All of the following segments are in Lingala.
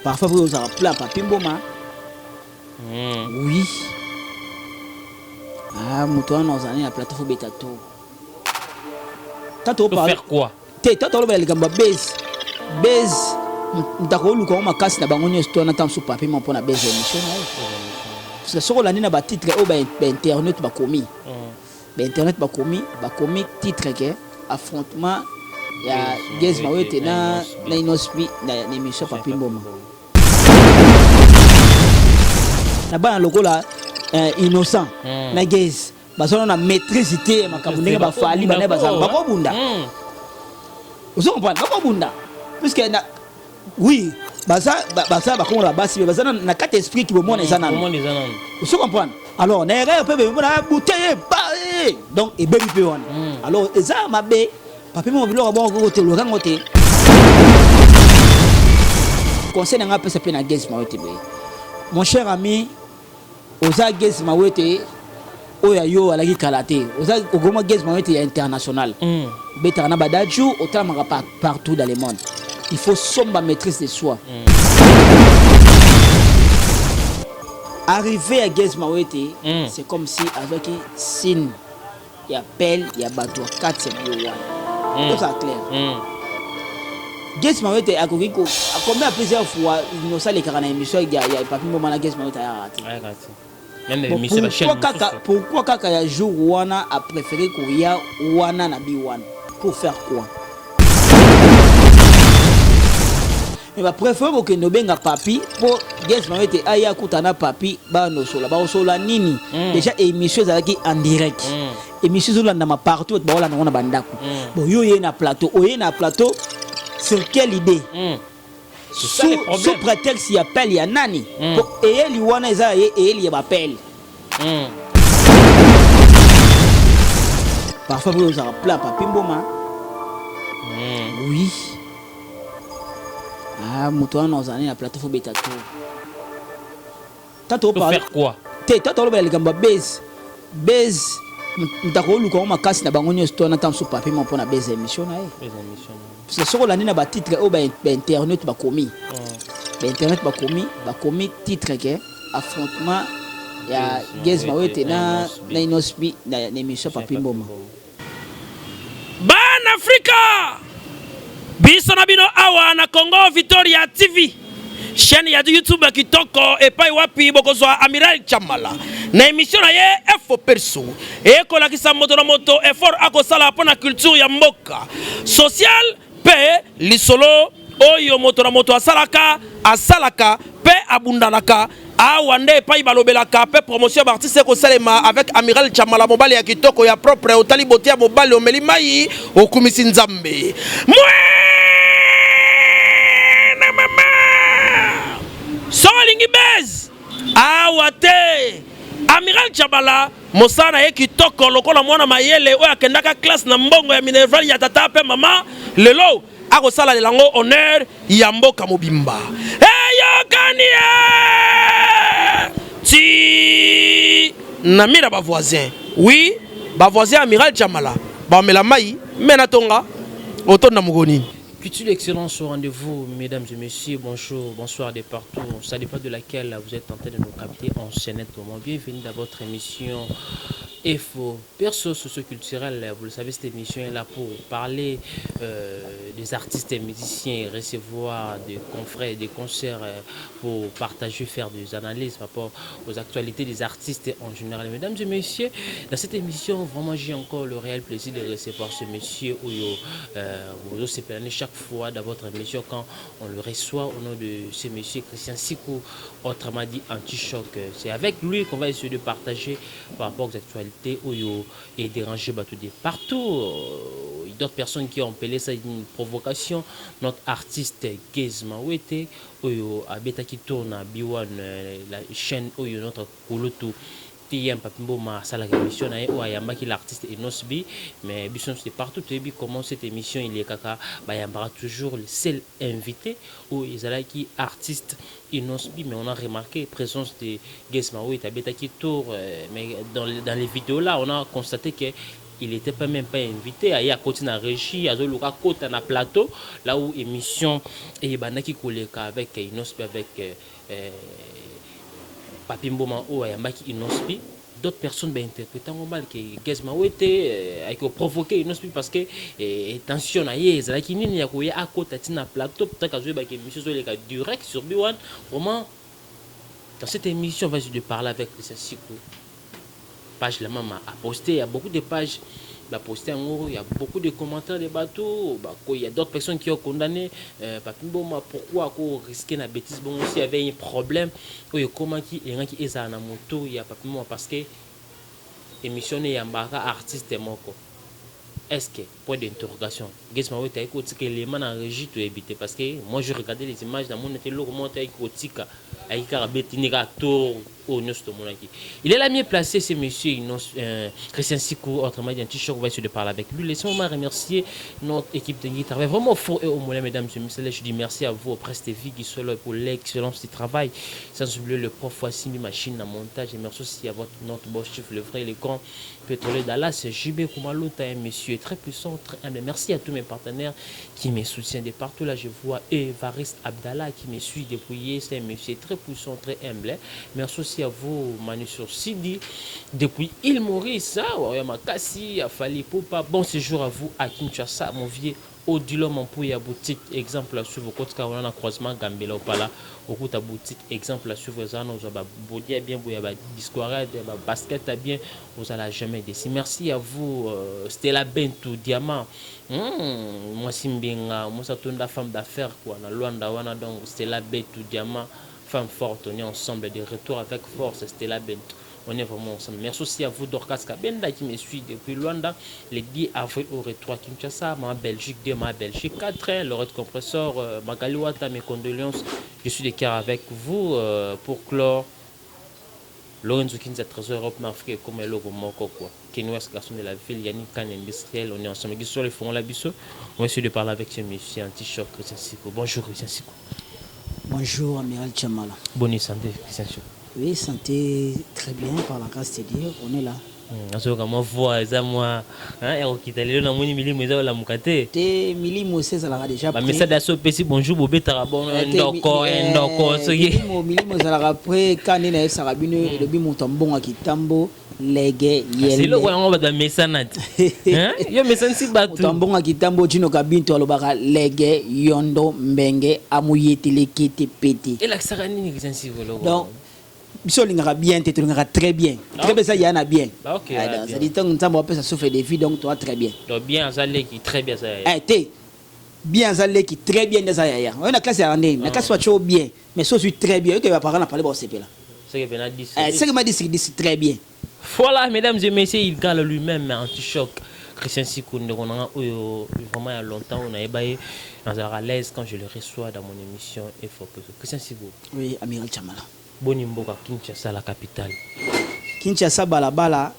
Parfois pe ozalaka plat Papy Mboma. Oui. Ah moto wana ozali na plateau faut beta tour. Tanto To faire quoi? Te tanto olobela likambo ya base. Base moto akoluka yango makasi na bango nyonso to wana ntango mosusu Papy Mboma mpo na base ya émission na ye. Parce que soki olandi na ba titre oyo ba internaute bakomi. Ba internet bakomi bakomi titre ke affrontement ya Gaz Mawete na na Innoss'B na na emission Papy Mboma. Na bana lokola euh, Innocent mm. na Gaz baza na maîtrise te ya makambo ndenge ba Fally bana bazala bakobunda. Ozo comprendre bakobunda puisque na Oui, baza baza bakongo na basi mais baza na kati esprit ki bomona eza nanu. Bomona eza nanu. Ozo comprendre? Alors na erreur pe bomona bouteille ba donc ebebi pe wana. Alors eza mabe papi mo biloko bongo ko te lokango te. Conseil na nga pesa pe na Gaz Mawete boye. Mon cher ami, oza Gaz Mawete oyo ya yo alaki kala te. Oza okoma Gaz Mawete ya international. Obetaka na ba Dadju, otalamaka par, partout dans le monde. Il faut somba maîtrise de soi. Arrivé à Gaz Mawete, c'est comme si azwaki signe ya appel ya bato ya kati ya bio wana. Tozala clair. Gaz Mawete akoki ko combien plusieurs fois Innocent alekaka na émission ya ya Papy Mboma na Gaz Mawete ayaka te. Ayaka te. Même Bon, émission ba chaîne pourquoi kaka mosusu. pourquoi kaka ya jour wana a préféré koya wana na bi wana pour faire quoi? Mais ba préféré kokende obenga Papy po Gaz Mawete aya akuta na Papy banosola bakosola nini? Déjà émission ezalaki en direct. Émission ezolandama partout bato bakolanda yango na bandako. Bon yo oye na plateau, oye na plateau sur quelle idée? C'est ça le Sous, problème. sous prétexte ya appel ya nani? Po eyeli wana eza ya ye eyeli ya ba appel. Parfois pe ozalaka plat Papy Mboma. Oui. Ah moto wana ozali na plateau faut beta tour. Tanto To faire quoi? Te tanto olobela likambo ya base. Base moto akoluka yango makasi na bango nyonso to wana ntango mosusu Papy Mboma mpo na base ya émission na ye. Base ya émission na ye. Parce que soki olandi na ba titre oyo ba internaute bakomi. Ba internaute bakomi bakomi titre ke affrontement ya Gaz Mawete na na Innoss'B na émission Papy Mboma. Bana Afrika! Biso na bino awa na Congo Victoria TV, chaîne ya YouTube kitoko epai wapi bokozwa Amiral Chamala na emission na ye Info Perso ekolakisa moto na moto effort akosala mpo na culture ya mboka social mpe lisolo oyo moto na moto asalaka asalaka mpe abundanaka awa nde epai balobelaka mpe promotion ya baartiste ekosalema avec Amiral Chamala mobali ya kitoko ya propre otali bote ya mobali omeli mai okumisi Nzambe mwana mama soki olingi buzz awa te Amiral Chamala Mosala na ye kitoko lokola mwana mayele oyo akendaka classe na mbongo ya minerval ya tata pe mama, lelo akosalalela yango honneur ya mboka mobimba. Eyokani ee! Ti na mira ba voisins. Oui, ba voisins ya Amiral Tshamala bamela mayi mais na tonga otonda mokolo nini? Culture d'excellence au rendez-vous, mesdames et messieurs, bonjour, bonsoir de partout. Ça dépend de laquelle vous êtes en train de nous capter en ce net moment. Bienvenue dans votre émission Info Perso socioculturel. Vous le savez, cette émission est là pour parler euh, des artistes et musiciens, recevoir des confrères, des concerts euh, pour partager, faire des analyses par rapport aux actualités des artistes en général. Mesdames et messieurs, dans cette émission, vraiment, j'ai encore le réel plaisir de recevoir ce monsieur Oyo. Euh, chaque fois dans votre émission quand on le reçoit au nom de ce monsieur Christian Sikou, autrement dit anti-choc. C'est avec lui qu'on va essayer de partager par rapport aux actualités Oyo et déranger bato de partout. Euh, d'autres personnes qui ont appelé ça une provocation. Notre artiste Gaz Mawete, Oyo abetaki tour na B1 euh, la chaîne Oyo notre kulutu TM Papy Mboma asalaka émission na ye oyo ayambaki l'artiste Innoss'B mais biso nyonso de partout toyebi comment cette émission elekaka bayambaka toujours le seul invité oyo ezalaki artiste Innoss'B mais on a remarqué présence de Gaz Mawete abetaki tour euh, mais dans, dans les vidéos là on a constaté que Il était pas même pas invité. Aye akoti na régie, azoluka akota na plateau là où émission eyebandaki koleka avec Innoss'B, avec Papi Mboma oyo ayambaki Innoss'B. D'autres personnes bainterpréter yango mal ke Gaz Mawete ayaki koprovoquer Innoss'B parce que tension na ye ezalaki nini ya koya akota ntina plateau, peut-être azoyebaka émission ezoleka direct sur B1. Vraiment, dans cette émission, on va essayer de parler avec Christian Sikou. Page la maman a posté, il y a beaucoup de pages ba posté yango, il y a beaucoup de commentaires de bateaux, bah, il y a d'autres personnes qui ont condamné Papi Mboma, pourquoi ko risquer na bêtise. Bon, s'il y avait un problème oyo ekomaki, elingaki ezala na moto ya Papi Mboma, parce que émission ne yambaka artiste moko. Est-ce que, point d'interrogation, Gaz Mawete ayaki kotika elema na régie, toyebi te, parce que moi je regardais les images, namoni ete eloko moko te ayaki kotika, ayaki kaka betini kaka tour oyo nyonso tomonaki. Il est là mieux placé, ce monsieur Christian Sikou, autrement dit Anti-Choc. On va essayer de parler avec lui. Laissez-moi remercier notre équipe de qui travaille vraiment fort et au moyen, mesdames et messieurs. Je dis merci à vous, au Presse TV qui sont là pour l'excellence du travail, sans oublier le prof Wassimi Machine à montage, et merci aussi à votre, notre boss chef, le vrai, le grand pétrolier Dallas, JB Koumalouta, un monsieur très puissant, très humble. Merci à tous mes partenaires qui me soutiennent de partout. Là, je vois Evariste Abdallah qui me suit depuis, c'est un monsieur très puissant, très humble. Merci aussi à vous, Manu sur Sidi, depuis île Maurice, hein, Makassi, Afali Poupa. Bon séjour à vous à Kinshasa, mon vieux Odilo Mampouya, boutique exemple à suivre, côté on a croisement Gambela Opala, okuta boutique exemple à suivre, eza na ba body bien boya, ba disquarade, ba basket à bien, vous allez jamais déçu. Merci à vous, Stella Bentou Diamant. Mwasi mbinga, mwasi tonda, femme d'affaires quoi, na Luanda wana. Donc Stella Bentou Diamant, femme forte, on est ensemble, de retour avec force. Stella Bentou, on est vraiment ensemble. Merci aussi à vous, Dorcas Kabenda, qui me suit depuis Luanda, le 10 avril au retour à Kinshasa, ma Belgique 2, ma Belgique 4, Lorette Compresseur, Magali Wata, mes condoléances. Je suis de cœur avec vous pour clore. Lorenzo Kinza, Trésor Europe, Afrique, comme logo moko quoi. Kenouas, garçon de la ville, Yannick Kane industriel, on est ensemble. Qui sur les fonds la biso. On va essayer de parler avec ce monsieur Anti-Choc, Christian Siko. Bonjour Christian Siko. Bonjour Amiral Chamala. Bonne santé, Christian Siko. Oui, santé très bien, par la grâce de Dieu, on est là. Nazoyoka mwa voix eza mwa ya kokita. Lelo namoni milimo eza kolamuka te. Te, milimo esi ezalaka déjà. Bamessage aso opesi bonjour, bobetaka bon ndoko ndoko soki. Milimo ezalaka prêt. Ka nde nayebisaka bino, elobi moto ya mbongo ya kitambo lege. Eloko yango bato bamesana te, yo mesanisi bato. Moto ya mbongo ya kitambo Jino Kabinto alobaka lege yondo mbenge amoyeteleki te pete. Elakisaka nini, Christian Siko, eloko? Donc biso olingaka bien te, tolingaka très bien, très bien, eza ya na bien. C'est-à-dire ntango Nzambe apesa souffle de vie, donc toa très bien. Donc bien aza leki, très bien aza yaya. Te, bien aza leki, très bien nde aza yaya. Oyo na classe ya ndeni, na classe batie o bien, mais so ozwi très bien, oyoke baparent na pale baosepela. Seke ma 10 10, très bien. Voilà, mesdames et messieurs, il gale lui-même, Anti-Choc Christian Sikou, ndeko nanga oyo vraiment il y a longtemps on a ébaillé nazalaka à l'aise quand je le reçois dans mon émission Info. Christian Sikou. Oui, Amiral Chamala. Boni mboka Kinshasa, la capitale? Kinshasa balabala,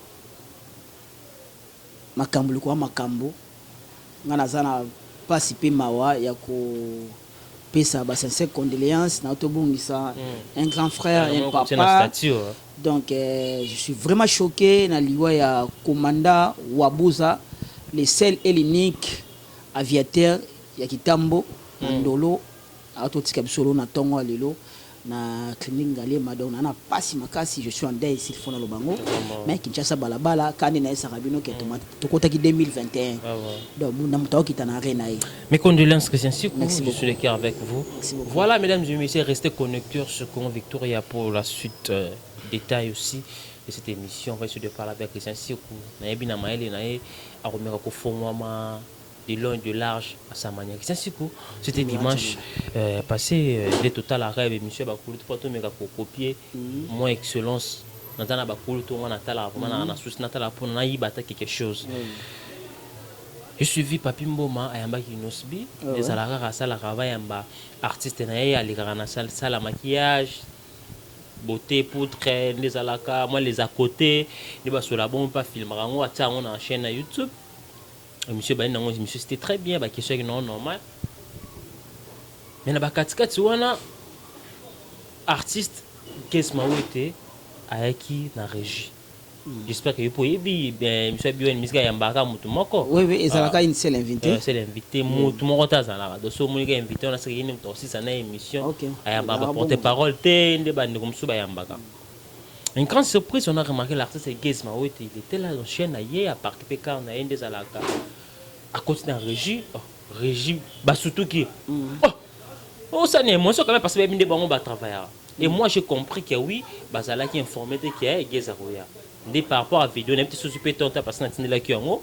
makambo likoa makambo. Nga naza na mpasi mpe mawa ya kopesa basincères condoléances na tobongisa un grand frère, un papa. Donc je suis vraiment choqué na liwa ya commandant Wabuza, le seul et l'unique aviateur ya Kitambo na Ndolo. Atotika biso lelo na ntongo ya lelo na clinique Ngaliema. Donc na pasi makasi, je suis en deuil s'il faut naloba yango. Mais Kinshasa balabala kandi nayesaka bino ke tokotaki 2021, donc na moto akokita na arrêt na ye. Mes condoléances, Christian Sikou. Merci Je beaucoup. suis de cœur avec vous. Merci beaucoup. Voilà, mesdames et messieurs, restez connectés sur Congo Victoria pour la suite, détail aussi de cette émission. On va essayer de parler avec Christian Sikou. Nayebi na maele na ye akomeka kofongwama de long et de large à sa manière. Christian Sikou, c'était dimanche passé, de total arrêt, monsieur bakulu, tout tomeka copier moi excellence. Naza na bakulu to nga natala vraiment na souci natala pour nayiba ata quelque chose. J'ai suivi Papi Mboma ayambaki Innoss'B. Ezalaka kaka asalaka, bayamba artiste na ye, alekaka na salle ya maquillage, beauté, poudre nde ezalaka mwa les à côté nde basola bongo mpe afilmaka yango, atia yango na chaîne na YouTube. Émission bani nango, émission c'était très bien, baquestion yaki nango normal, mais na bakatikati wana artiste Gaz Mawete ayaki na régie. J'espère que yo mpo oyebi émission ya B1 Musique ayambaka motu moko. Oui, ezalaka une seule invité. Seul invité, motu moko te azalaka. Donc so omoni ka invité wana, seke ye nde moto akosisa na émission. Ayambaka Ezalaka baporte bongo. parole te nde bandeko mosusu bayambaka. Une grande surprise, on a remarqué l'artiste Gaz Mawete, il était là dans chaîne na ye, aparke mpe car na ye nde ezalaka. Akoti na régie, oh, régie basutuki. Oh, osani émotion quand même, parce que bayebi nde bango batravaillaka. Et moi, j'ai compris que oui, bazalaki informé te ke Gaz akoya. Nde par rapport à vidéo nayebi te soki mpe tonta, parce que natindelaki yango.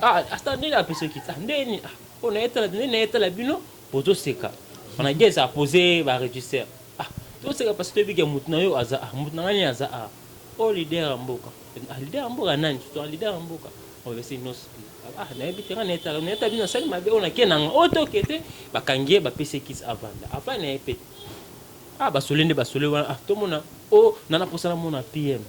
Ah, ata ndeni apesaki, ah, ndeni, ah, oyo nayetala, ndeni nayetala bino bozoseka wana. Gaz apose barégisseur, ah, toseka parce que toyebi ke motu na yo aza, ah, motu na ngai nini aza, ah, oyo leader ya mboka. Ah, leader ya mboka nani? Surtout leader ya mboka obese Innoss'B. Ah, nayebi te, nga nayetala, nayetala bino, nasali mabe oyo nake nanga oyo toke te. Bakangi ye, bapesi ye kisi, avanda, avanda na ye pe. Ah, basole nde basole wana. Ah, tomona o nana mposa namona PM.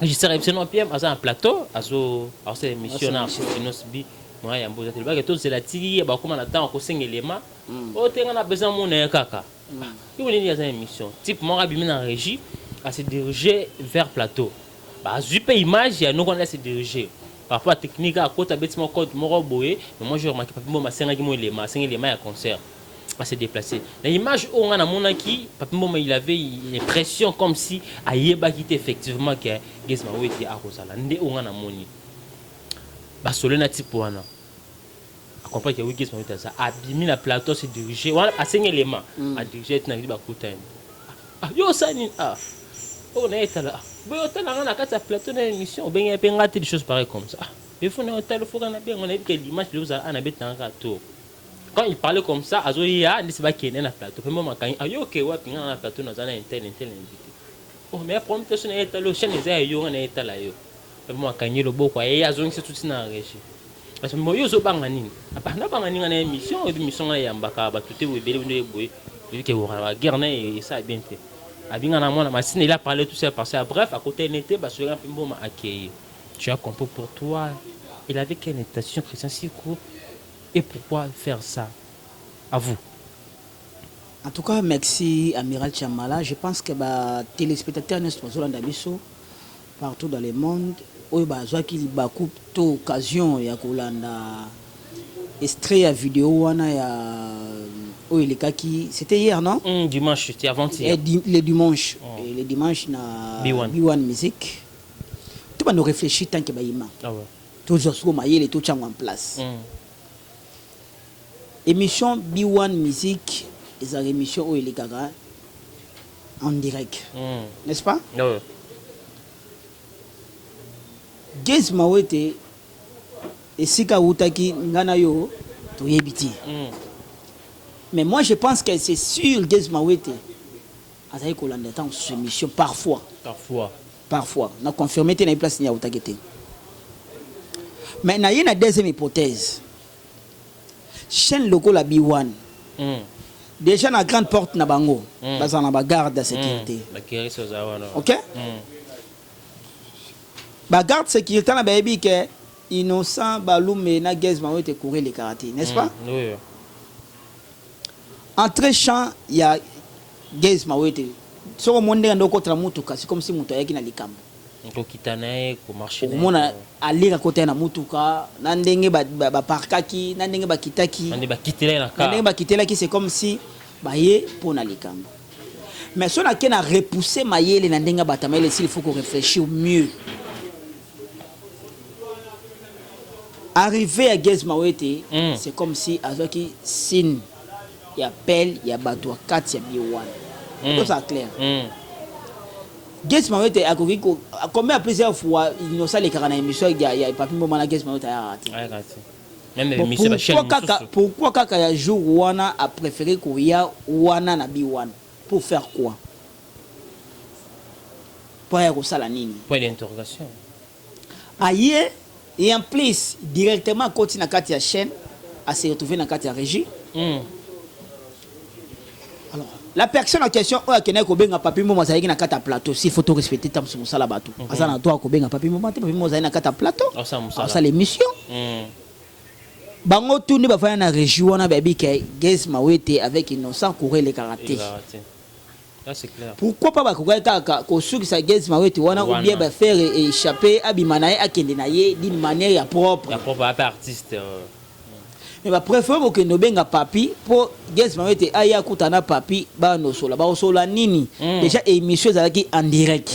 Régisseur ayebisi no PM aza na plateau, azo azosala émission na artiste Innoss'B. Moya yambo eza te, lobaki tozela ti bakóma na ntango akosenga elema oyo te. Nga na besoin mona ye kaka. Yo nini aza émission, type moko abimi na régie, ase dirige vers plateau. Bazwi mpe image ya noko wana ase dirige par rapport à technique, akota, abeti moko code moko boye. Mais moi, j'ai remarqué Papi Mboma asengaki mo elema, asengi elema ya concert, ase déplacer. Na image oyo nga namonaki, Papi Mboma, il avait l'impression comme si ayebaki te effectivement ke Gaz Mawete akozala. Nde oyo nga namoni, basole na type wana, acomprendre ke oui, Gaz Mawete aza, abimi na plateau, ase dirige wana, asengi elema, adirige tina kidi bakutani. Ah, yo osali nini? Ah, oyo nayetala. Ah, boye otala nga na kati ya plateau na émission, obengi mpe nga te, des choses pareilles comme ça. Ah, il faut na otala foka na bengo, nayebi ke dimanche lelo ozala ah, nabetanga kaka tour. Quand il parlait comme ça, azoya ndesi bakende na plateau mpe mo makangi. Ah, yo oke wapi? Nga na plateau, naza na intel intel invité. Oh, mais problème te, so nayetala yo, chaîne eza ya yo, nga nayetala yo. Mpe mo makangi loboko, aye azongisi tuti na régie. Parce que yo ozobanga nini? Apa nabanga nini? Nga na émission, oyebi émission nga nayambaka bato te ebele nde boye, oyebi ke okana baguerre na esala bien te. Abinga na mwana masine, il a parlé tout ça parce que bref, akota ene te, basoyaka mpe Mboma akei. Tu as compris? Pour toi, il avait quelle intention, Christian Sikou, et pourquoi faire ça? À vous. En tout cas, merci Amiral Chamala. Je pense que ba téléspectateurs nyonso bazolanda biso partout dans le monde, oyo bazwaki libaku to occasion ya kolanda extrait ya vidéo wana ya oyo elekaki, c'était hier, non? Dimanche, c'était avant-hier. Eh, le dimanche. Oh. Et le dimanche na B1. B1 Musique, to bando réfléchir tant que bayima tozwa siko mayele, totyango en place. Émission B1 Musique ezalaka émission oyo elekaka en direct, n'est-ce pas? Ah ouais. Gaz Mawete, esika awutaki, nga na yo toyebi te. Mais moi, je pense que c'est sûr, Gaz Mawete azali kolanda ntango mosusu émission parfois. Parfois. Parfois, na confirme te, na ye place nini awutaki te. Mais na ye na deuxième hypothèse, chaîne lokola B1, déjà na grande porte na bango, bazala na bagarde ya sécurité. Bakerisi oza wana. Ok. Bagarde sécurité na bayebi ke Innocent Balume na Gaz Mawete courant elekaka te, n'est-ce pas? Oui. Entrée champ ya Gaz Mawete, soki omoni ndenge nde okotela mutuka, c'est comme si moto ayaki na likambo. Kokita na ye, komarche na ye. Okomona aleka kota ye na mutuka na ndenge baparkaki, na ndenge bakitaki, na nde bakitela ye na na ndenge car. Bakitelaki, c'est comme si baye mpo na likambo. Mais so nake na repousser mayele na ndenge ya bato ya mayele, s'il faut qu'on réfléchir mieux, arrivé ya Gaz Mawete, c'est comme si azwaki signe ya appel ya bato ya kati ya B1. Tozala clair. Gaz Mawete akoki combien plusieurs fois Innocent alekaka na émission ya Papi Mboma na Gaz Mawete, ayaka te. Ayaka te. Même Bon, émission bachaîne pourquoi kaka, mosusu. Pourquoi kaka ya jour wana a préféré koya wana na B1? Pour faire quoi? Po aya kosala nini? Point d'interrogation. Aye, et en plus directement akoti na kati ya chaîne, ase retrouver na kati ya régie. Alors la personne en question oyo akendaki kobenga Papi Mboma azalaki na kati ya plateau. S'il faut to respecter ta mosu mosala, bato aza na droit kobenga Papi Mboma te. Papi Mboma azali na kati ya plateau, Asala mosala. asala émission. Bango tu nde bafanda na régie wana, bayebi ke Gaz Mawete avec Innocent courant elekaka te. Ezalaka te. Ça, c'est clair. Pourquoi pas bakokaki kaka kosukisa Gaz Mawete wana, ou bien bafaire échapper, abima na ye, akende na ye d'une manière ya propre? Ya propre, ata artiste. Mais bapréféré kokende obenga Papi mpo Gaz Mawete aya akuta na Papi, banosola. Bakosola nini? Déjà émission ezalaki en direct.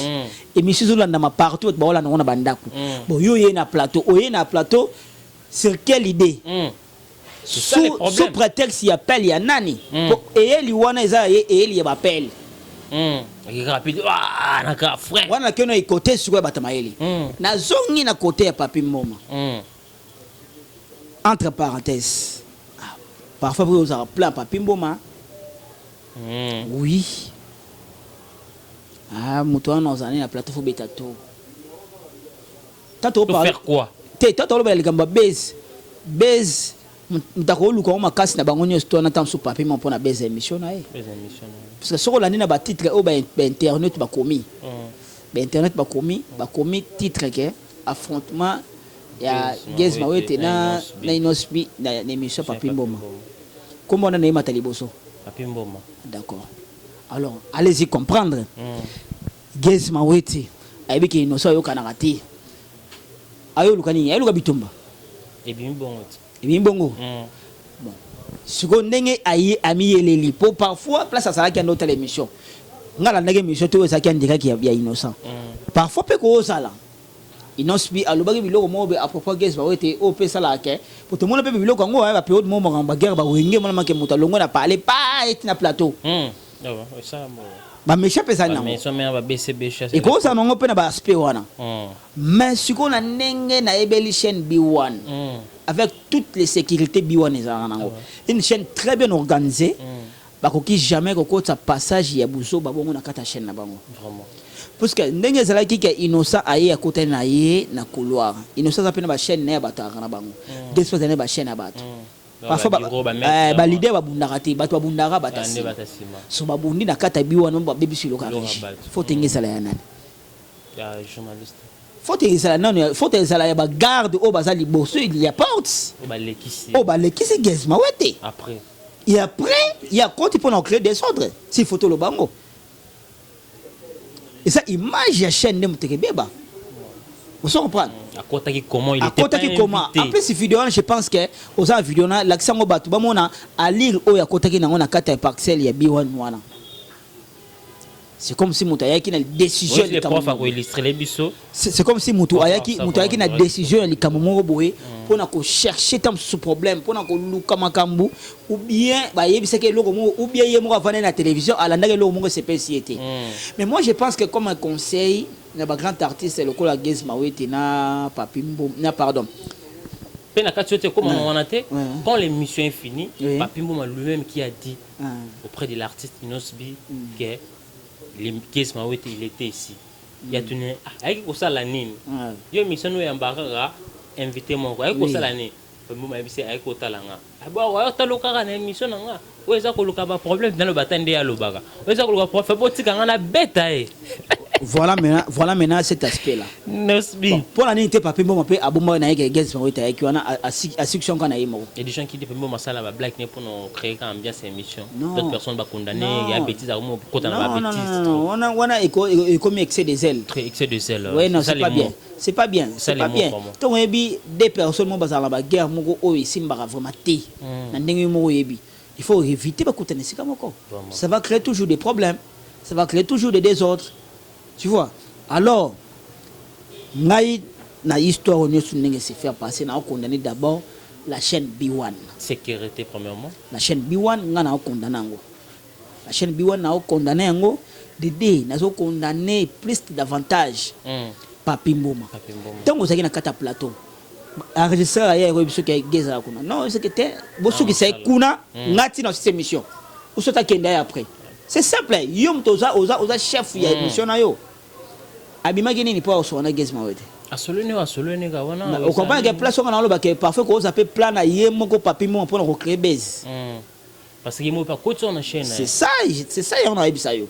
Émission ezolandama partout, bato baolanda ngo na bandako. Bon, yo oye na plateau, oye na plateau sur quelle idée? C'est ça le problème. Sous prétexte ya appel ya nani? Po eyeli wana eza ye eyeli ya bapele. Rapide. Ah, naka frère. Wana nakei na ekote sikoyo ya bato mayele. Nazongi na kote ya Papi Mboma. Entre parenthèses, ah, parfois mpe ozalaka plan Papi Mboma. Oui, ah, moto wana ozala na plateau, faut beta to Pour faire quoi? Te, tata, olobela likambo ya base. Base, moto akoluka ngo makasi na bango nyonso to wana, ta mosusu Papi mo mpona base ya émission na ye. Les émissions. Parce que soki olandi na batitre oyo bainternet bakomi, bainternet bakomi titre ke affrontement ya Gaz Gaz Mawete na Innoss'B. Na Innoss'B na émission Papi Mboma. Kombo wana nayemata liboso. Papi Mboma. D'accord, alors allez-y comprendre. Gaz Mawete ayebi ke Innoss'B ayokanaka te, ayoluka nini? Ayoluka bitumba. Ebimi bongo te. Ebimi bongo. Bon, sikoyo ndenge aye amiyeleli, po parfois place azalaki ando otala émission, nga alandaki émission te oyo ezalaki en direct ya Innocent. Parfois mpe koozala Innoss'B alobaki biloko moko be à propos ya Gaz Mawete oyo mpe esalaka ke po tomona mpe biloko yango aya bapériode moko, makambo baguerre bawenge emonamake moto alongwe na pale pa eti na plateau. Ah, esala bongo. Baméchant mpe ezali nango. Baméchant me babcb chasse. Ekozala nango mpe na baaspect wana. Mais sikoyo na ndenge nayebeli chaîne B1, avec toutes les sécurités B1 ezalaka nango, une chaîne très bien organisée, bakoki jamais kokotisa passage ya buzoba bongo na kati ya chaîne na bango. Vraiment. Puisque ndenge ezalaki ke Innocent aye, akotani na ye na couloir, Innocent aza mpe na bachaîne na ye ya bato ayaka na bango, des fois azali na bachaîne ya bato. Parfois baleader babundaka te, bato babundaka bato nde nsima. Bato nsima. So babundi na kati ya bi wana, babebisi eloko ya Eloko ya régie. bato. Faut tenge ezala ya nani? Ya journaliste. Faut ezala nano faut ezala ya bagarde oyo baza liboso ya porte. Oyo balekisi. Oyo balekisi Gaz Mawete. Après. Et après ya koti mpona kocréer désordre, s'il faut toloba yango, eza image ya chaîne nde moto ekebeba, ozo comprendre? Akotaki comment? Il était pas Akotaki comment? invité. En plus vidéo wana, je pense que oza na vidéo wana, lakisa yango bato bamona alire oyo akotaki nango na kati ya parcelle ya B1 wana. C'est comme si moto ayaki na décision ya le likambo prof moko. Akoillustrer biso. C'est comme si moto ayaki ça moto ayaki na va, décision ya likambo moko boye mpona kochercher ta mosusu problème, mpona koluka makambo, ou bien bayebisaki eloko moko, ou bien ye moko avandai na télévision, alandaki eloko moko, esepesi ye te. Mais moi je pense que comme un conseil na bagrand artiste lokola Gaz Mawete na Papi Mbom na, pardon, mpe na kati oyo te ekóma wana te. Quand l'émission est finie, Papi Mboma lui-même qui a dit auprès de l'artiste Innoss'B que Gaz Mawete, il était ici, ya tuni ayaki kosala nini? Yo émission oyo yambaka kaka invité moko, ayaki kosala nini? Papi Mboma ayebisi ayaki kotala nga, ayotala kaka na émission na nga oyo eza koluka baproblème, naloba ata nde alobaka oyo eza koluka problème, botika nga na beta ye. Voilà maintenant cet aspect là. Innoss'B. Mpo na nini te Papi Mboma mpe abomba na ye ke Gaz Mawete ayaki wana, asukisi yango kaka na ye moko? Il y a des gens qui disent que masala ba blague pour nous créer quand ambiance émission. Non. D'autres personnes va condamner, Non. il y a bêtise à moi kota na Non, ba non, bêtise. non, non, wana ekomi excès de zèle. Très excès de zèle. Ouais, non, ça c'est pas les bien. mots. C'est pas bien, Ça, c'est les pas mots, bien. vraiment. Ntango oyebi deux personnes moko bazala na baguerre moko oyo esimbaka vraiment te na ndenge moko oyebi, il faut éviter bakutana esika moko. Vraiment. Ça va créer toujours des problèmes, ça va créer toujours des désordres, tu vois. Alors ngai na histoire oyo nyonso ndenge se faire passer, na condamner d'abord la chaîne B1. Sécurité premièrement. La chaîne B1, nga na condamner yango. La chaîne B1 na condamner yango dede, nazo condamner plus davantage Papi Mboma. Papi Mboma. Ntango ozalaki na kati ya plateau, enregistreur aya ekoyebi soki ezala kuna, non soki te, bosukisa ye kuna. Nga ntina osisa émission, osota akende ye après. C'est simple, yo moto oza chef ya émission na yo, abimaki nini mpo akosoka na Gaz Mawete? Asoloni oyo asoloni ka wana. Ocomprendre ke place wana naoloba ke parfois koza mpe plan na ye moko Papi Mboma mpona kocréer base. Parce que mo pa koti na chaîne. C'est ça, c'est ça yango nayebisa yo.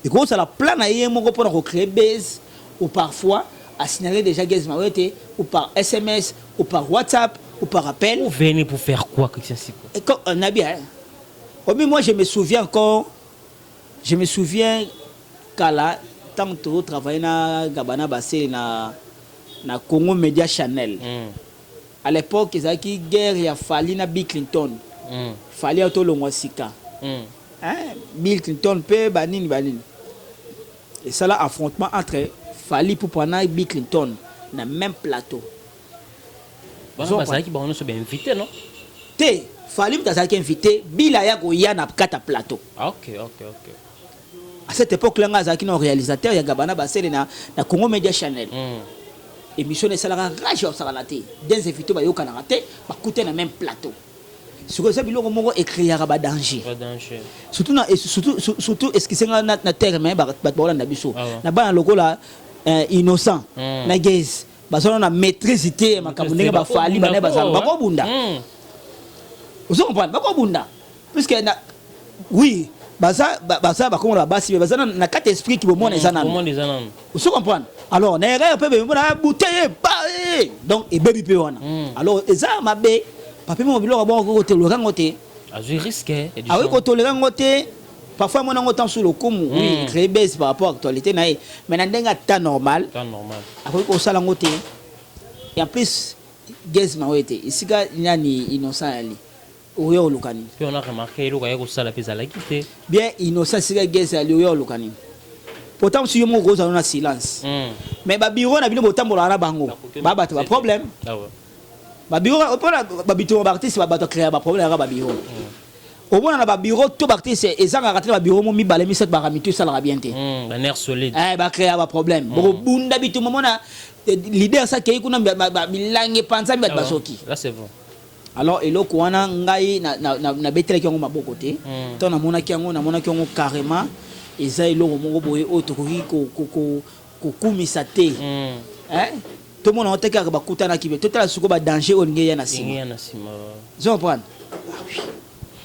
Ekozala plan na ye moko mpona kocréer base, ou parfois asignaler déjà Gaz Mawete, ou par SMS, ou par WhatsApp, ou par appel. Pour venir pour faire quoi, Christian Siko? Et quand, Nabi, hein. Oh, mais moi je me souviens encore. Je me souviens, kala, ntango tozotravaille na Gabana Basele na Congo Media Channel, à l'époque ezalaki guerre ya Fally na Bill Clinton. Fally atolongwa sika. Hein? Bill Clinton mpe banini banini, esala affrontement entre Fally Ipupa na Bill Clinton na même plateau. Wana bazalaki bango nyonso bainvité, non? Te, Fally moto azalaki invité, Bill aya koya na kati ya plateau. Ah, ok. À cette époque là, nga azalaki na réalisateur ya Gabana Basele na Congo Media Channel. Émission esalaka rage, osakana te. Des invités bayokanaka te, bakute na même plateau. Sikoyo eza biloko moko ecréaka badanger. Pas danger. Surtout na, et surtout excuse nga na terme, bato bakolanda biso. Ah ouais. Na bana lokola Innocent na Gaz, bazala na maîtrise te ya makambo ndenge bafali bana bazala bakobunda. Ozo comprendre, bakobunda puisque na, oui, baza bakomona basi, me baza na kati esprit ki bomona eza nano. Bomona eza nano. Ozo comprendre? Alors na erreur mpe bemona bouteille ba donc ebebi mpe wana. Alors eza mabe, papi mo biloko bongo kotolera yango te. Azwi risque. Akoki kotolera yango te. Parfois amona yango ntanso lokumu, oui, créer base par rapport à actualité na ye, mais na ndenge ata normal, temps normal, akoki kosala yango te. Et en plus, Gaz Mawe te, esika nani Innocent yali, oyo oluka nini? Mpe on a remarqué eloko aye kosala mpe ezalaki te. Bien, Innocent, esika Gaz yali, oyo oluka nini? Pourtant mosu yo moko kozala na silence, mais babureau na bino botambolaka na bango, ba bato baproblème. Ah ouais. Babureau mpona babitongo baartiste, bato acréa baproblème yaka babureau. Omona na babureau to baartiste ezangaka te, na babureau mo mibale misato baka mitu esalaka bien te. Banerf solide. Eh, bacréa baproblème, bokobunda bitumba. Mona leader sa akei kuna, bilangi epanzami, bato bazoki. Là, c'est bon. Alors eloko wana, ngai nabetelaki yango maboko te. Ntango namonaki yango, namonaki yango carrément eza eloko moko boye oyo tokoki kokumisa te. Hein? Tomona yango te kaka bakutanaki be, totala sikoyo badanger oyo ndenge eya na nsima. Ndenge ya na nsima. Ozo comprendre?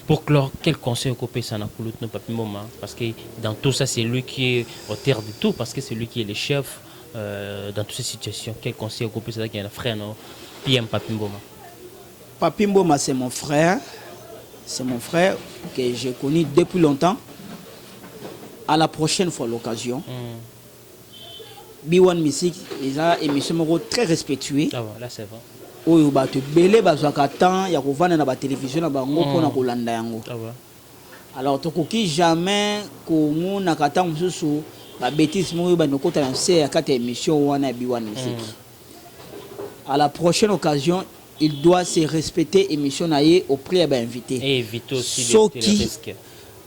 Pour clore, quel conseil okopesa na kulutu no Papi Mboma? Parce que dans tout ça, c'est lui qui est auteur de tout, parce que c'est lui qui est le chef dans toutes ces situations. Quel conseil okopesa qui est un frère, non, PM Papi Mboma? Papi Mboma, c'est mon frère. C'est mon frère que j'ai connu depuis longtemps. À la prochaine fois, l'occasion. B1 Music, eza émission moko très respectueux. Ah ouais, là c'est vrai. Oyo bato ebele bazwaka temps ya kovanda na batelevizio na bango mpona kolanda yango. Ah ouais. Alors tokoki jamais komonaka ntango mosusu babêtise moko oyo bandi kokota na se ya kati ya émission wana ya B1 Music. À la prochaine occasion, il doit se respecter émission na ye auprès ya bainvité. Et éviter aussi Soki les risques.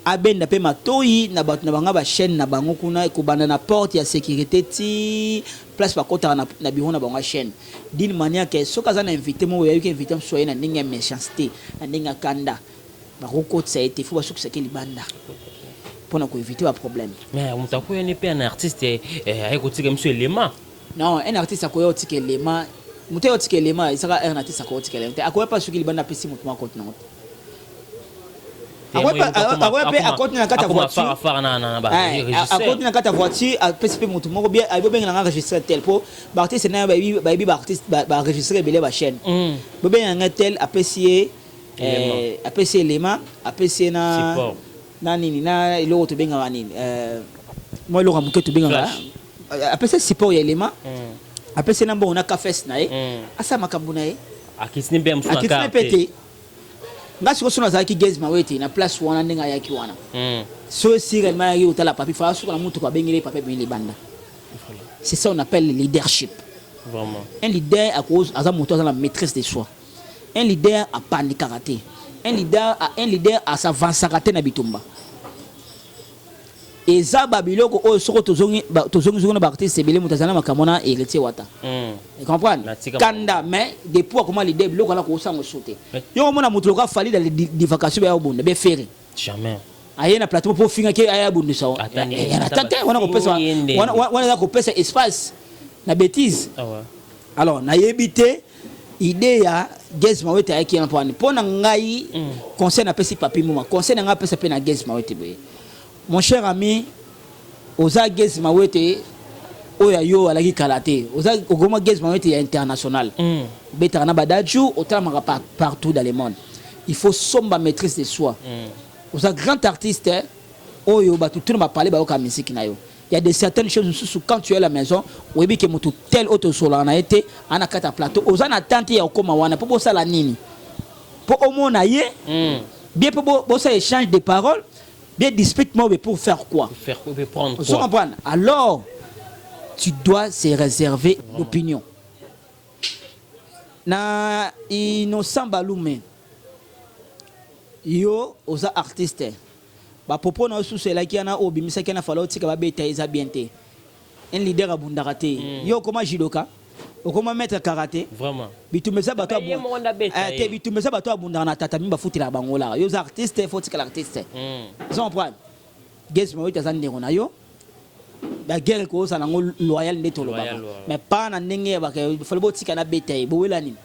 Abenda mpe matoi na bato na bango, bachaîne na bango kuna, kobanda na porte ya sécurité ti place bakotaka na bureau na bango ya chaîne, d'une manière que soki aza na invité moko, oyayoki invité mosusu aye na ndenge ya méchanceté, na ndenge ya kanda, bakokotisa ye te, fo basukisaki libanda mpona koéviter baproblème. Mais moto akoyani mpe un artiste aye kotika biso elema. Non, un artiste akoya otika elema, moto aye otika elema ezaka un artiste akoya otika elema te, akoya mpa soki libanda apesi moto moko akoti nango te. Akoya mpe akoti na kati ya voiture, akoti na kati ya voiture, apesi mpe motu moko bien, bobenga nanga registre tel, mpo baartiste na ye bayebi baartiste baregistre ebele bachaîne, bobenga nanga tel, apesi ye, apesi elema, apesi ye na nini, na eloko tobengaka nini, mwa eloko ya moke tobengaka, apesi ye support ya elema, apesi ye na mbongo na kafese na ye, asala makambo na ye. Akitini mpe mosusu. Akitini mpe te. Nga sikoyo, so nazalaki Gaz Mawete na place wana, ndenge ayaki wana, so si réellement ayaki kotala Papi, fa suka na mutuka, abengeli Papi, abimi libanda. C'est ça on appelle le leadership. Vraiment. Un leader aza moto aza na maîtrise de soi. Un leader apandikaka te. Un leader asavansaka te na bitumba. Eza babiloko oyo soko tozongi tozongi na baartiste ebele, moto aza na makambo na Héritier Wata, comprendre kanda, mais depuis akoma leader, biloko wana kosango so te. Yo omona moto loka Fally dans divagation, baya obunda be Ferre? Jamais. Aye na plateau mpo ofingaki, aya abundisa ata te. Wana kopesa, wana eza kopesa espace na bêtise. Alors nayebi te idée ya Gaz Mawete ayaki yana mpo mpo na ngai. Conseil napesi Papi Mboma, conseil na ngai apesa mpe na Gaz Mawete boye: mon cher ami, oza Gaz Mawete oyo ya yo alaki kala te, oza okoma Gaz Mawete ya international, obetaka na badaju, otalamaka partout dans le monde. Il faut somba maîtrise de soi. Oza grand artiste. Oyo bato tuna bapale bayoka musique na yo. Il y a de certaines choses mosusu, quand tu es à la maison, oyebi ke moto tel oyo tosolaka na ye te ana kati ya plateau, oza na tante ya okóma wana mpo bosala nini, mpo omona ye bien, mpo bosala échange de paroles bien, dispute moko, pour faire quoi? Faire quoi, prendre quoi? Comprendre? Alors tu dois se réserver l'opinion na Innocent Balume. Yo oza artiste, bapropos na yo susu elaki wana oyo obimisaki wana, fala otika babeta, eza bien te. Un leader abundaka te. Yo okoma judoka, okoma maître karaté. Vraiment. Bitumba eza bato te, bitumba eza bato abundaka na tata mi bafutelaka bango laka. Yo oza artiste, faut otikala artiste. Oza comprendre? Gaz Mawete aza ndeko na yo, baguerre kozala yango loyal nde tolobaka, mais pas na ndenge ya fale botika na beta ye. Bowela nini?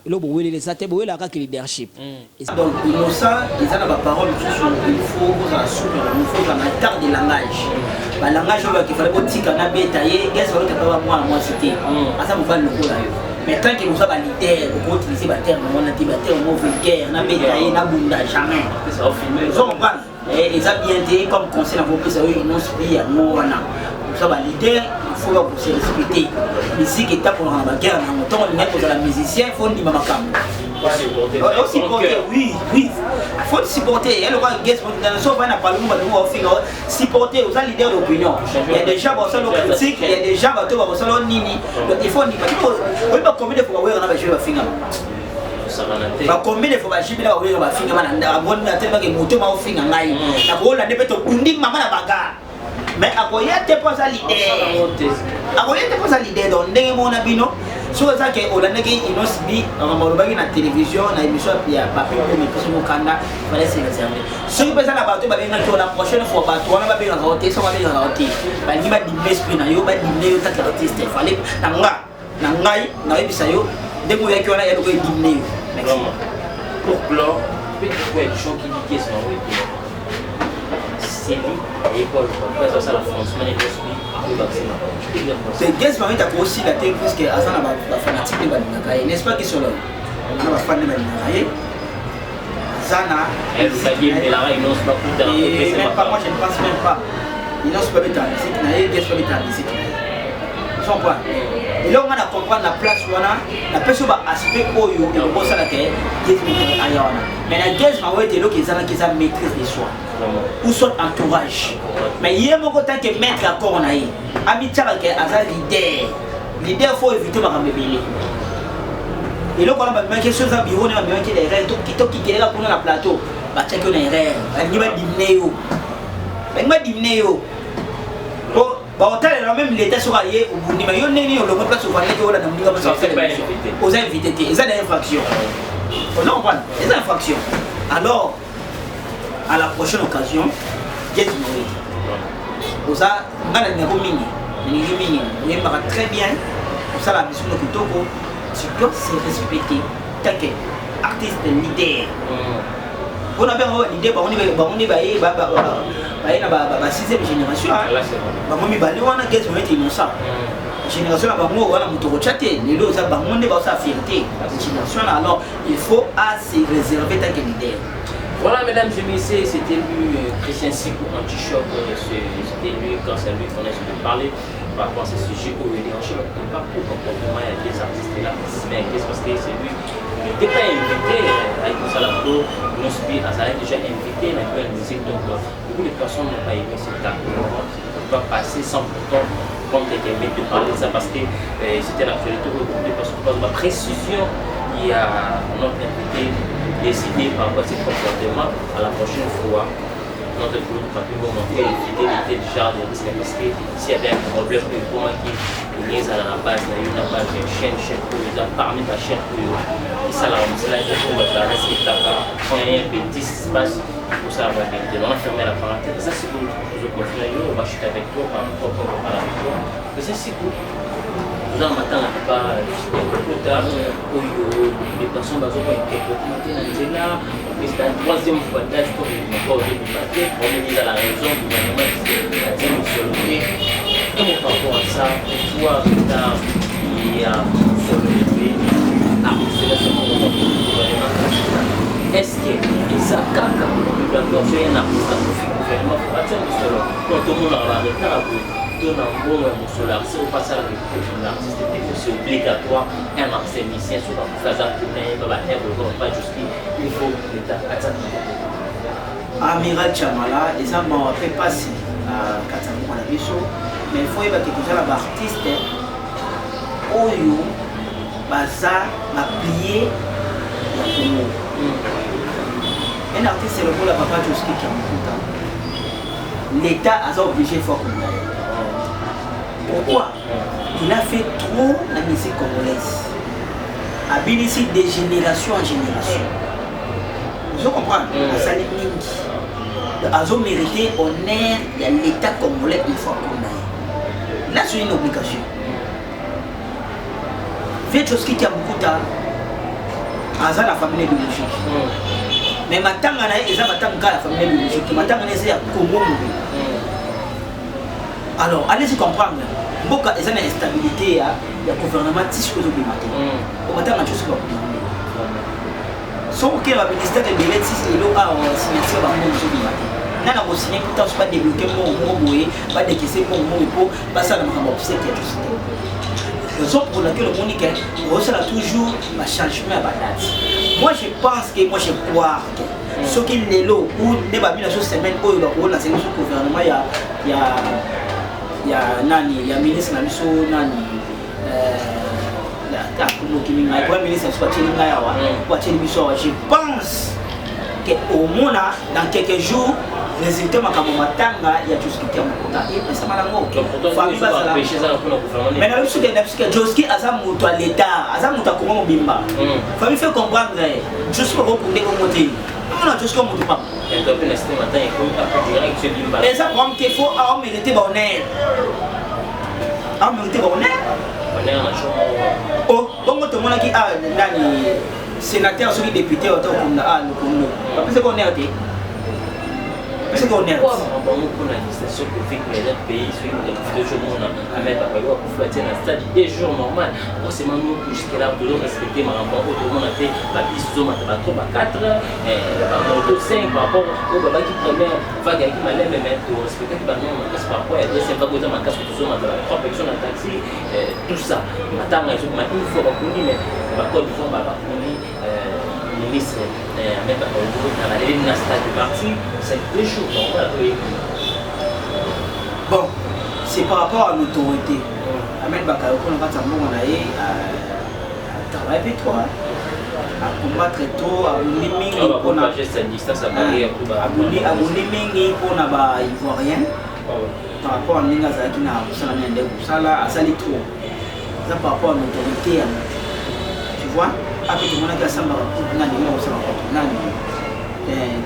Eloko boweleli eza te, bowelaka kaka leadership. Donc Innocent, eza na baparole mosusu, il faut ozala souple nango, il faut ozala na tard de langage, balangage oyo bakefale botika na beta ye. Gaz balotaka ba mwana mwasi te, aza mobali lokola yo, mais tant que boza baleader, okoutiliser baterme wana te, baterme mo vulgaire, na beta ye, na bunda, jamais. Ozo comprendre? Eza bien te. Comme conseil na kopesa oyo Innoss'B, yango wana oza baleader, il faut bakose respecter. Musique etakolaka na baguerre nango. Ntongo olingaki kozala musicien, faut ndima makambo, osupporter. Oui, faut supporter. Ya lokola guest so ovandi na palumu, bato baofinga, supporter. Oza leader d'opinion, il y a des gens bakosala critique, il y a des gens bato bakosala nini, donc il faut ndima. Oyeba combien de fois bawera na bajeu bafinga ba, combien de fois bajibi na bawera bafinga bana atelemaki moto maofinga ngai, nakolanda mpe tobundi mama na bagarre, mais akoya te mpo aza leader, akoya te mpo aza leader. Donc ndenge moko na bino, soki eza ke olandaki Innoss'B, makambo alobaki na télévision, na émission ya Papi Omi, epesi mokanda, fallait se réserver. Soki mpe eza na bato babengaki yo, la prochaine fois bato wana babengaka yo te. Soki babengaka yo te, balingi badime esprit na yo, badime yo tant artiste. Fallait na nga na ngai nayebisa yo ndenge oyaki wana ya loko edime yo. Vraiment. Pour clore, peut-être qu'il y a des gens qui disent qu'est-ce qu'on c'est lui et quoi, le ça, la France, mais C'est Gaz Mawete akosila te, puisque aza na bafanatique nde balingaka ye, n'est-ce pas? Kisolo na bafan nde balingaka ye, aza na même pas. Moi, je ne pense même pas. Innoss'B babeta musique na ye, Gaz babeta musique na ye. Comprendre eloko nga na comprendre na place wana, napesi oyo baaspect oyo ekokosalaka Gaz Mawete aya wana. Mais na Gaz Mawete, eloko ezalaki eza maîtrise de soi ou soit entourage. Mais ye moko, tant que maître accord na ye, amitiaka ke aza leader. Leader faut éviter makambo ebele. Eloko wana bamemaki, so eza bureau nde bamemaki na erreur, tokiteleka kuna na plateau, batiaki yo na erreur, balingi badimine yo, balingi badimine yo po baotalela même l'état. Soki aye obundi, ma yo ndenge nini olongo place ovandaki, olanda moninga, oza invité te, eza na infraction. Oza comprendre? Eza infraction. Alors à la prochaine occasion, Gaz Mawete, oza nga nalingako mingi, nalingi mingi, oyembaka très bien, osala biso kitoko. Tu dois se respecter tant que artiste leader. Mpona bengo leader, bango nde baye na ba sixième génération, bango mibale wana, Gaz Mawete, Innocent, génération na bango wana, moto kotya te. Lelo oza bango nde baosala fierté génération na. Alors il faut à se réserver tant que leader. Voilà, mesdames et messieurs, c'était lui, Christian Sikou Anti-Choc. C'était lui, grâce à lui, qu'on a essayé de parler par rapport à ce sujet où il dérangeait pas pour comportement. Il y a des artistes là, mais parce que c'est lui qui n'était pas invité avec Salako, Innoss'B, Azalaki déjà invité dans la musique. Donc, beaucoup de personnes n'ont pas aimé cet acte. On ne peut pas passer sans pourtant prendre quelqu'un de parler de ça parce que c'était l'actualité où beaucoup de personnes posent ma précision. Il y a notre invité décidé par rapport à ce comportement. À la prochaine fois, notre groupe Papi Mboma pour éviter de genre de risque, parce que s'il y avait un problème, comment qui eza na base na yo, na base ya chaîne oyo eza parmi bachaîne oyo esalaka mosala oyo bato barespectaka, quand il y a un petit espace kosala babente. On a fermé la parenthèse. Eza sikoyo tozocontinue yo, on va chuter avec toi par rapport on va parler avec toi. Eza sikoyo toza na matanga papa ekokota oyo, beaucoup de personnes bazokoa comportement te na nzela. C'est la troisième fois date pour encore ozobima te, problème eza la raison, gouvernement atie mosolo te. Et par rapport à ça, toi, retard ya mosolo ebe artiste gouvernement. Est ce que eza kaka obligatoire soki un artiste akufi, gouvernement faut batia mosolo mpo tomonaka ba retard ya boye to na mbongo ya mosolo artiste oyo basalaka na artiste te? C'est obligatoire, un artiste musicien soki akufi, aza kuna, yeba ba aire lokola Papa Josky, il faut l'État atia? Amiral Chamala, eza mawa mpe mpasi na kati ya mboka na biso, mais il faut yeba ke toza na baartiste oyo baza baplie ya Congo. Un artiste lokola Papa Josky Kiambukuta, l'État aza obligé faut akunda ye. Pourquoi? Il a fait trop na musique congolaise, abinisi de génération en génération. Ozo comprendre? Asali mingi, azo mérité honneur ya l'État congolais, il faut akunda ye. Là, c'est une obligation. Vieux Josky Kiambukuta aza na famille biologique, mais matanga na ye eza matanga kaka ya famille biologique, matanga na ye eza ya Congo mobile. Alors, allez-y comprendre, mboka eza na instabilité ya gouvernement, ti soki ezobima te, omatanga Josky bakobima. Soki okela baministère ebele, ti lelo awa signature bango ezobima te. Nga na kosigne kuta so badébloquer mbongo moko boye, badekese mbongo moko mpo basala makambo ya obsèques ya Josky te. Raison pour laquelle omoni ke osala toujours bachangement ya badate. Moi, je pense que, moi, je crois que soki lelo ou nde babina so semaine oyo bakolansa biso gouvernement ya nani, ya ministre na biso nani, akomokimi ngai, premier ministre na biso batieli ngai awa, batieli biso awa, je pense ke omona dans quelques jours résultat makambo matanga ya Josky Kiambukuta epesama nango. Famille bazala, mais na biso ke, na biso ke Josky aza moto ya l'État, aza moto ya Kongo mobimba. Famille fait comprendre, Josky bakokunde bongo te. Omona Josky moto papa eza problème te. Faut aomérite bahonneur, aomérite bahonneur. O bongo tomonaki a nani, sénateur soki député ata okunda a lokondo, bapesaki honneur te, bapesaki honneur. Bango mpona administration covid, mais eza pays soki moto akufi, tozomona Ahmed Bakayoko akufi, batie na stade 2 jours normal. Forcément, nous, jusque là tozo respecter makambo oyo. Tozomona te babisi tozomata ba 3, ba 4, bamoto 5 par rapport oyo babaki. Première vague ayaki malembe, mais torespectaki banorme makasi. Par rapport ya deuxième vague oyo eza makasi, tozomata ba 3 personnes na taxi, tout ça. Matanga ezokoma une fois bakundi, mais bacôte d'Ivoire bakundi ministre Ahmed Bakayoko na baleli na stade de Martyr, c'est 2 jours normal oyo. Bon, c'est par rapport à l'autorité. Ahmed Bakayoko, na kati ya mbongo na ye, travaille mpe trop, acombattre trop, abundi mingi mpona abundi mingi mpona baivoirien par rapport à ndenge azalaki na kosala na ndenge kosala, asali trop. Eza par rapport à l'autorité ya moto, tu vois. Ape tomonaki asambaka kutu nani ngo kosala kutu nani,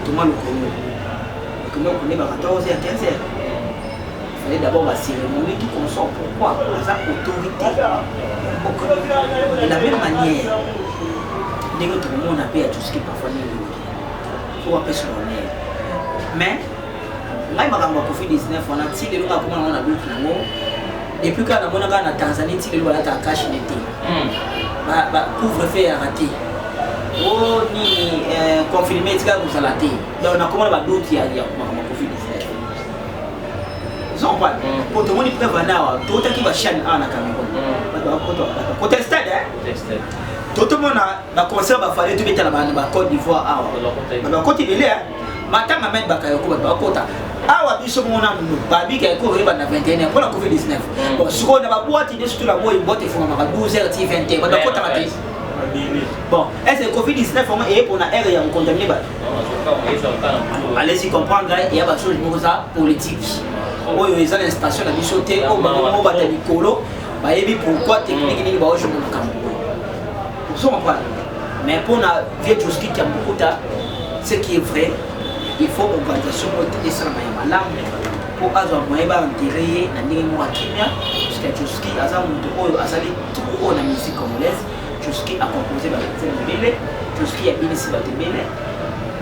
Thomas Lokondo. Lokondo okonde ba 14 heures, 15 heures, il fallait d'abord ba cérémonie, tout consort. Pourquoi? Aza autorité. De la même manière ndenge tokomona mpe ya Josky, parfois ndenge faut apesa honneur. Mais ngai, makambo ya covid 19 wana, ti lelo nga akoma nango na doute nango. Depuis kaka namona kaka na Tanzanie, ti lelo balataka cache-nez te, couvre feu yaka te, o nini, confinement etikaka kozala te. Donc nakomona badoute ya makambo ya covid 19. Ozo comprendre? Po tomoni preuve wana awa, totaki bachaine awa na Cameroun, bato bakota stade, totomona baconcert bafale tobetala bana ba Côte d'Ivoire awa, bato bakota ebele. Matanga Ahmed Bakayoko, bato bakota awa. Biso bongo nanu babika ekoyeba na 21 mpona covid 19. Bon, sikoyo na baboîte nde, surtout na moi, boîte efungamaka 12 heures ti 20 heures, bato bakotaka te. Bon, est ce que covid 19 yango eye mpona heure ya kocontaminer bato? Allez-y comprendre, eya bachose moko eza politique oyo eza na station na biso te, oyo bango bata likolo bayebi pourquoi, technique nini baojour makambo oyo. Ozo comprendre? Mais mpona vieux Josky Kiambukuta, ce qui est vrai, il faut organisation moko esalama ya malamu mpo azwa moyen baenterrer ye na ndenge moko ya kimia, parce que Josky aza moto oyo azali trop oyo na musique congolaise. Josky acomposé banzembo ebele, Josky abinisi bato ebele.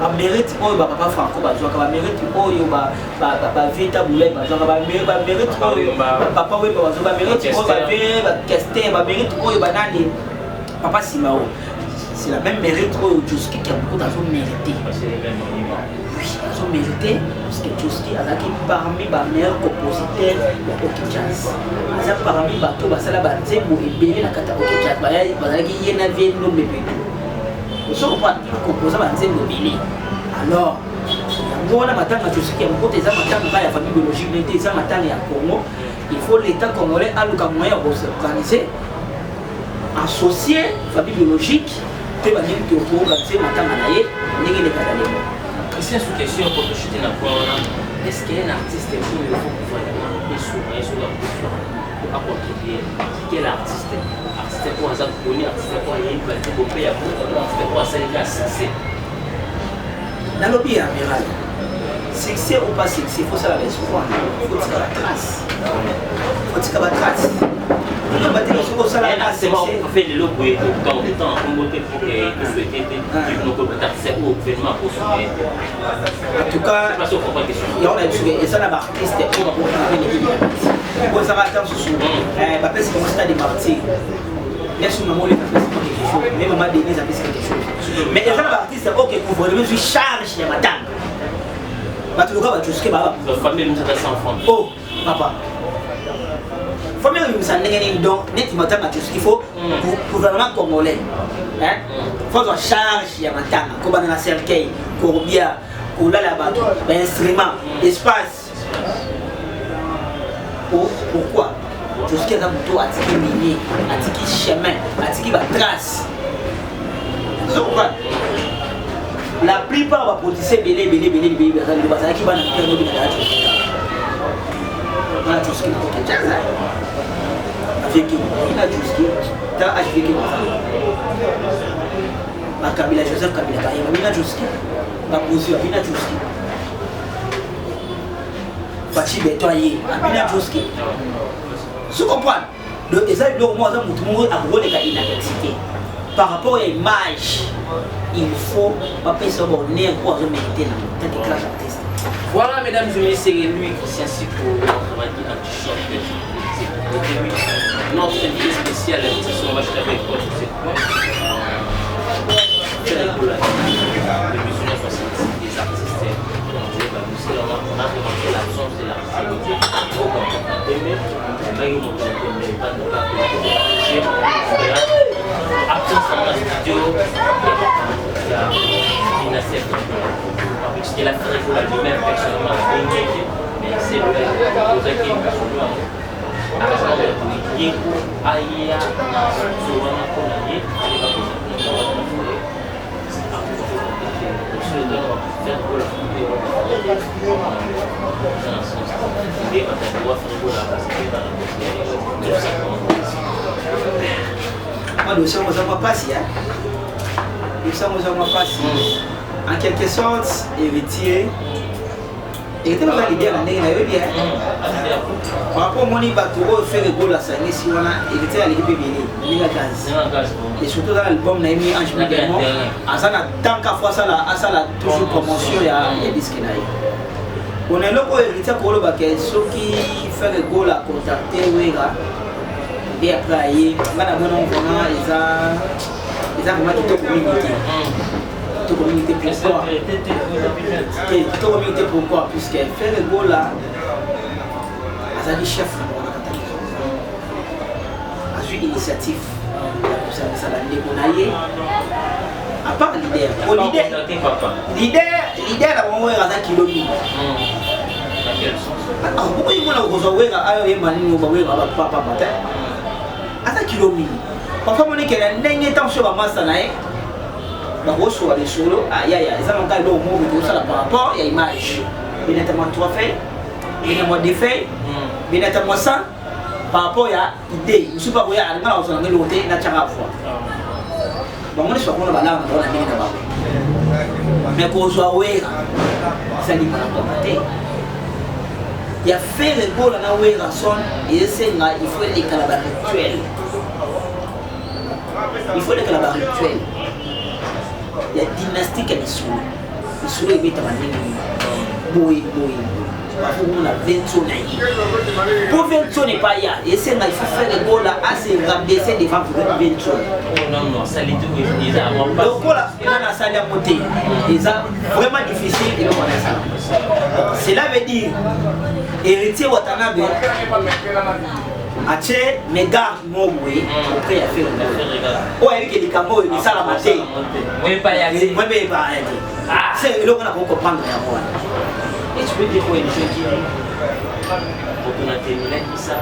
Bamérite oyo bapapa Franco bazwaka, bamérite oyo bavieux Tabu Ley bazwaka, bamérite oyo Papa Wemba bazwaka, bamérite oyo bavieux Bakester, bamérite oyo banani, Papa Simao. C'est la même mérite oyo Josky Kiambukuta azo mérité. Oui, azo mérité parce que Josky azalaki parmi ba meilleurs compositeurs ya OK Jazz. Aza parmi bato basala banzembo ebele na kati ya OK Jazz. Bazalaki ye na vie Ndombe Peto. Ozo comprendre, composa banzembo ebele. Alors, yango wana matanga Josky Kiambukuta eza matanga kaka ya famille biologique mais te, eza matanga ya Congo. Il faut l'État congolais aluka moyen ya koorganiser, associer famille biologique mpe bandenge tokoorganiser matanga na ye ndenge elekaka lelo. Christian, sous question pour te chuter na point wana, est-ce qu'il y a un artiste oyo il faut gouvernement esunga ye soki akufa acontribuer? Quel artiste? Artiste oyo aza connu, artiste oyo ayebi banzembo mpe ya mboka, to artiste oyo asaleli ya succès? Nalobi ya amiral, succès ou pas succès, faut sala l'espoir, faut tika batrace, faut tika batrace. Batela soki osala fait lelo boye, temps kombo te pour que tosouhaite te noko artiste oyo gouvernement akosunga. En tout cas, yango na biso eza na baartiste oyo bakoki ozaka ata mosusu bapesi bango Stade Martyr. Bien mama Oleka apesi quelque chose, mais mama Denise apesi quelque chose, mais eza na baartiste oyo ke gouvernement ezwi charge ya matanga. Bato loka bajosuke baa. Oh papa, famille obimisa ndenge nini? Donc neti matanga Josuke, il faut gouvernement congolais faut azwa charge ya matanga, kobanda na cercueil, corbillard, kolala bato, bainstrument, espace. Pourquoi? Josuke aza moto atiki ligne, atiki chemin, atiki batrace. Ozo comprendre, la plupart bapoliticien ebele ebele ebele ebele baza lelo bazalaki bana mpe lobi na dala bana Josuke na OK Jazz. Aveki na Josuke ta hvk, bakabila Joseph Kabila bayeba bina Josuke, bapozi babina Josuke, Fatshi Béton aye abina Josuke. So comprendre, donc eza biloko moko, aza motu moko akokoleka inaperçu te par rapport ya image. Il faut bapesa bahonneur oyo azomérite nango tant que grand artiste. Voilà, mesdames et messieurs, c'est lui, Christian Siko, on va dire anti-choc. Notre invité spécial, on va avec quoi sur cette point. Des artistes, on a remarqué l'absence de l'artiste. Absence dans le studio, il y a il a fait lui-même personnellement, mais c'est lui qui ye ko aya na studio wana mpona ye. Mwa dossier yango eza mwa mpasi, dossier yango eza mwa mpasi en quelque sorte. Héritier baza leader na ndenge nayebi par rapport omoni bato oyo Ferre Gola asangisi wana. Héritier aleki mpe ebele na ndenge ya gaz et surtout aza na album na ye Mi Ange Mi Démon. Aza na tant ka fo asala toujours promotion ya disque na ye. Bona eloko oyo Héritier akolobaka, soki Ferre Gola contacte Wera nde après aye, nga na mona vraiment eza vraiment kitoko mingi te, kitoko mingi te. Pourquoi te kitoko mingi te? Pourquoi? Puisque Ferre Gola azali chef na bango na kati, azwi initiative ya kosangisa bandeko na ye à part leader. Po leader na bango Wera aza kilo mingi. Bokoyi mona kozwa Wera ayo oyemba nini? Bawera bapapapa te, aza kilo mingi. Parfois monekela ndenge ntango so bamasa na ye bakosoka lisolo, ayaya eza maka eloko moko tokosala par rapport ya image, benata mwa trois feuilles, bena mwa deux feuilles, benata mwa 100 par rapport ya idée mosusu mpe akoya alinga na kozala ngo eloko te natiaka fois. Bango nyonso bakona balaka na bango na ndenge na bango, mais kozwa Wera eza lipa na koma te. Ya Ferre Gola na Werrason esenga il faut eleka na barituel, il faut eleka na barituel ya dynastique ya lisolo. Lisolo ebetama ndenge nini? Boye boye boye. Bakomona Werrason na ye po Werrason epai ya esenga, il faut Ferre Gola ase rabaisser devant Werrason. Lokola nana asali yango te, eza vraiment difficile eloko wana esala. Cela veut dire Héritier Watanabe atie mégarde mo boye auprès ya Ferre oyo ayebi ke likambo oyo esalama te, mwebe epaya te. C'est eloko na kocomprendre yango wana. Et tu peux dire quoi, émission qui moto na terminaki ça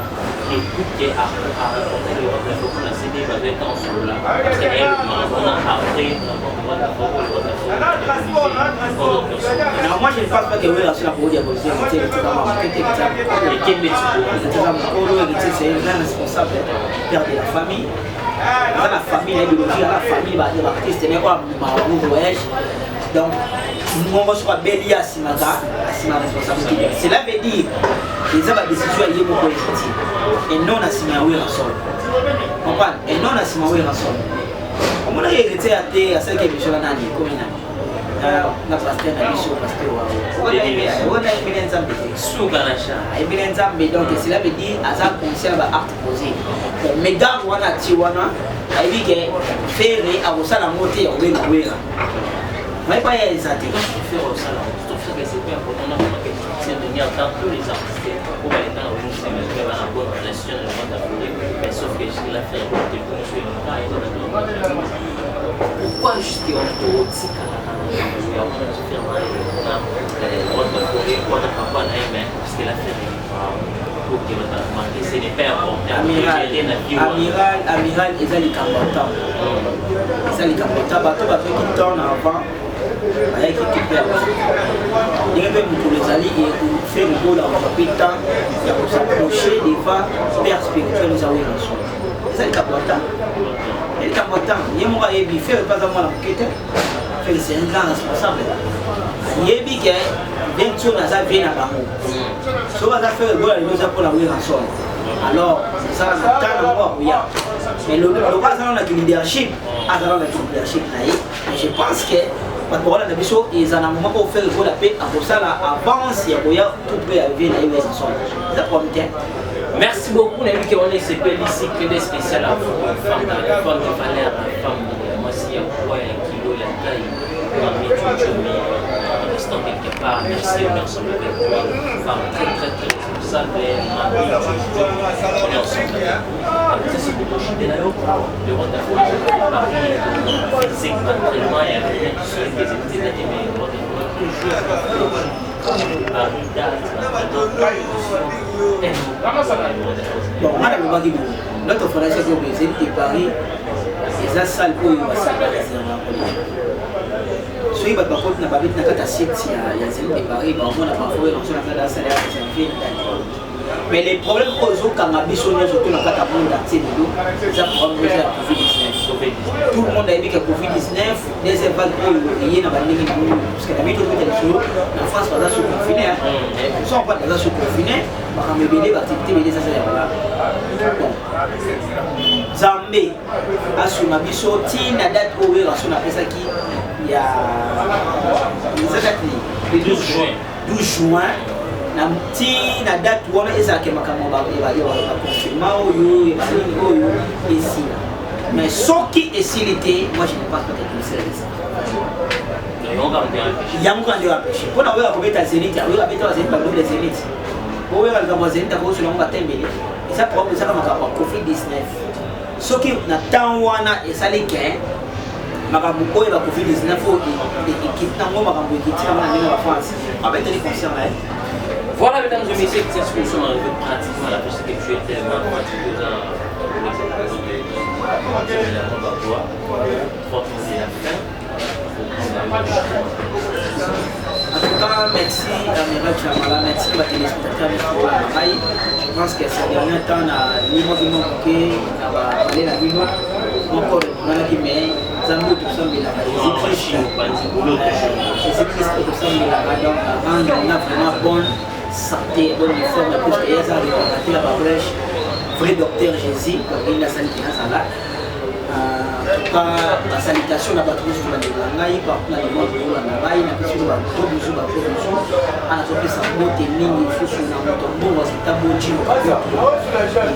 écoute ke a rencontré le roi de la forêt na CD bazwaki en solo là, parce que elle wana après rencontre roi de la forêt, le roi de la forêt. Non, moi je ne pense pas que Werrason na kodi ya bozia Héritier Ekembe. Eza mokolo. Héritier, c'est un grand responsable, père de la famille. Aza na famille na biologie, aza na famille ya baartiste, mais oyo amemaka bango voyage. Donc ngongo soki abeli ye, asimaka, asima responsabilité. Cela veut dire eza badécision ya ye moko Héritier et non na nsima ya Werrason, comprendre, et non na nsima ya Werrason. Omonaki Héritier ya te asalaki émission na nani, komi nani, na pasteur na biso, pasteur wana ayembeli Nzambe te. Suka na cha. Ayembeli Nzambe. Donc cela veut dire aza conscient ya baacte posé. Bon, mégarde wana atie wana, ayebi ke Ferre akosala yango te ya kobenga Wera mayepa ya eza te. Ferre osala, je trouve que c'est pas important na que ces derniers temps tous les artistes oyo baleka na wenge, c'est bana bonne relation na le roi de la forêt, mais sauf que jusque là Ferre téléphone so elonga eza na pourquoi jusque wana totikalaka ya wana Ferre na roi de la forêt wana papa na ye, mais jusque là Ferre ok, ce n'est pas important. Amiral, amiral, amiral, eza likambo ya ntango, eza likambo ya ntango. Bato bazwaki temps na avant, bayaki te mpe ya ndenge mpe mokolo ezali Ferre Gola kozwa mpe temps ya kos'approcher devant père spirituel eza Werrason. Eza likambo ya temps, likambo ya temps. Ye moko ayebi, Ferre mpe aza mwana moke te. Ferre, c'est un grand responsable, ayebi ke Werrason aza vie na bango. Soki aza Ferre Gola lelo, eza mpona Werrason. Alors ezala na temps nango akoya, mais loko aza na leadership, azala na leadership na ye. Mais je pense que bato bakolanda biso, eza na moment oyo Ferre Gola mpe akosala avance ya koya tout près ya vie na ye Werrason. Eza problème te. Merci beaucoup, Nabi Kéwane Sepel ici, que des spécial à vous, femme de, femme de valeur, femme de moi, si il y a quoi, il y a un kilo, la taille, Mami Tchouchomi, en restant quelque part, merci, on est ensemble avec toi, femme très très très responsable, Mami Tchouchomi, on est ensemble avec vous. Ça, c'est pour chuter d'ailleurs, le roi de la forêt, Paris, physique, entraînement, il y a rien qui se des activités, mais le roi de la forêt, toujours, Paris, date, Bon, nga nalobaki boye, notre fondation oyo ezali te Paris, eza salle oyo basala baréserve yango. Soki bato bakoti na babeti na kati ya site ya Zénith de Paris, baomona parfois naso na kati ya salle ya réserve date. Mais les problèmes oyo ezokanga biso nyonso to na kati ya monde entier lelo, eza problème eza ya Covid-19. Tout le monde ayebi ke Covid-19 deuxième vague oyo eye na bandenge nango, parce que na biso tobeta lisolo na France, baza sous confiné, so mpa baza sous confiné, makambo ebele, baactivité ebele eza ya kolala. Bon, Nzambe asunga biso ntina date oyo Werrason apesaki ya eza date nini? 12 juin. 12 juin. Na ntina date wana ezalaka makambo ya baconfinement oyo ya banini oyo esila. Mais soki esili te, moi je ne pense pas que concert eza. Yango kaka nde empêche mpona oyo akobeta Zénith, oyo abeta ba Zénith, badouble Zénith, oyo likambo ya Zénith akosula yango batembele. Eza problème, ezaka makambo ya Covid-19. Soki na temps wana esali ke makambo oyo ba Covid-19 oyo ekiti nango, makambo ekiti nango na ndenge ya bafrance, abeteli concert na ye. Voilà, mesdames et messieurs, c'est ce que nous sommes arrivés pratiquement à la fin. C'est que tu es tellement fatigué dans la fin. En tout cas, merci Amiral Chamala, merci aux téléspectateurs de ngai. Je pense que ces derniers temps, na nimo bino moke na bapale na bino moko monanaki, mais Nzambe tosambelaka, Jésus Christ, Jésus Christ tosambelaka, donc rendre nga vraiment bonne santé, bonne forme, puisque ye aza réparateur ya babrèche, vrai docteur Jésus. Donc ye nasali mpena azala. En tout cas, ba salutation na bato nyonso balingaka ngai partout na le monde, kolanda ngai, napesi bino ba gros bisous, ba gros bisous. Ana nazopesa mbote mingi lisusu na moto mbongo asita bo Jino Kabutu,